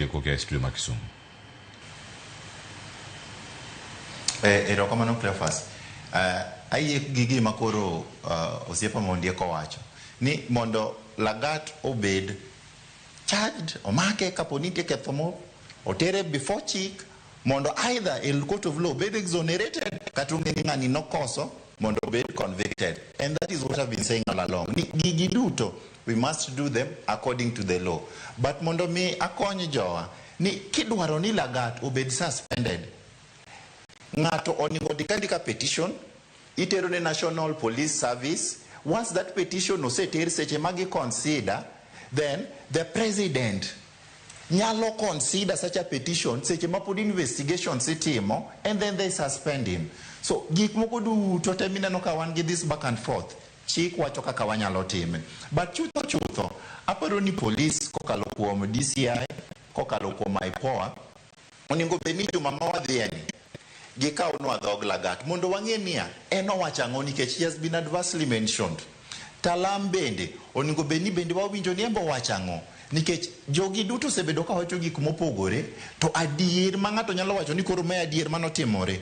Koka e studio ma Kisumu. Erokamano Cleophas. Ayie gi gima koro osiepa Mondiek owacho ni mondo Lagat obed charged, omake kapo ni nitie ketho moro, otere before chik mondo either e court of law obed exonerated kata ong'e ni ng'ani nokoso mondo obed convicted. And that is what I've been saying all along. Ni gigi duto we must do them according to the law. But mondo mi akony jowa ni kidwaro ni Lagat obed suspended, ng'ato onego ndik andika petition itero ne National Police Service. Once that petition oseter, seche ma gi consider, then the president nyalo consider such a petition seche ma pod investigations itimo, and then they suspend him. So gik moko duto te mineno ka wan gi this back and forth, chik wacho kaka wanyalo time. But chutho chutho, aparo ni police kokalo kuom DCI, kokalo kuom IPOA, onego bed ni juma ma wadhiye ni gikawnwa dhog Lagat mondo wang'e niya en owacho ang'o, nikech he has been adversely mentioned. Talam bende onego bed ni bende wawinjo ni en be owacho ang'o, nikech jogi duto osebedo ka wacho gik mopogore, to adier ma ng'ato nyalo wacho ni koro mae adier manotimore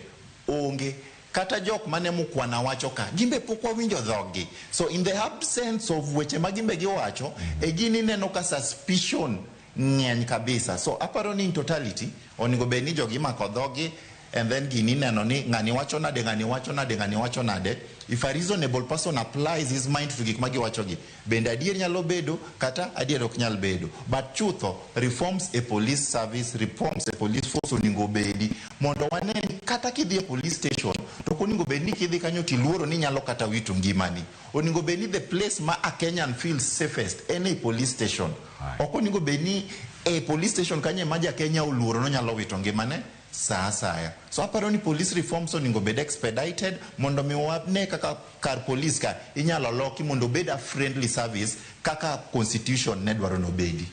onge. Kata jok mane Mukwana wacho ka gimbe pok wawinjo dhoggi. So in the absence of weche ma gimbe giwacho, e gini ineno ka suspicion ng'eny kabisa. So aparo ni in totality onego bed ni jogi imako dhogi, and then gini ineno ni ng'ani wacho nade, ng'ani wacho nade, ng'ani wacho nade. If a reasonable person applies his mind to gik ma giwachogi, bende adier nyalo bedo kata adier ok nyal bedo. But chutho, reforms e police service, reforms e police force onego bedi mondo wane ni kata kidhi e police station to ok onego bed ni kidhi kanyo tiluoro ni nyalo kata wito ngimani. Onego bed ni the place ma a Kenyan feels safest en e police station. Ok onego bed ni e police station kanyo ema ja Kenya oluoro nonyalo wito ngimane sa asaya. So aparo ni police reforms onego bed expedited mondo mi wane kaka kar police ka inyalo loki mondo obed a friendly service kaka constitution ne dwaro nobedi.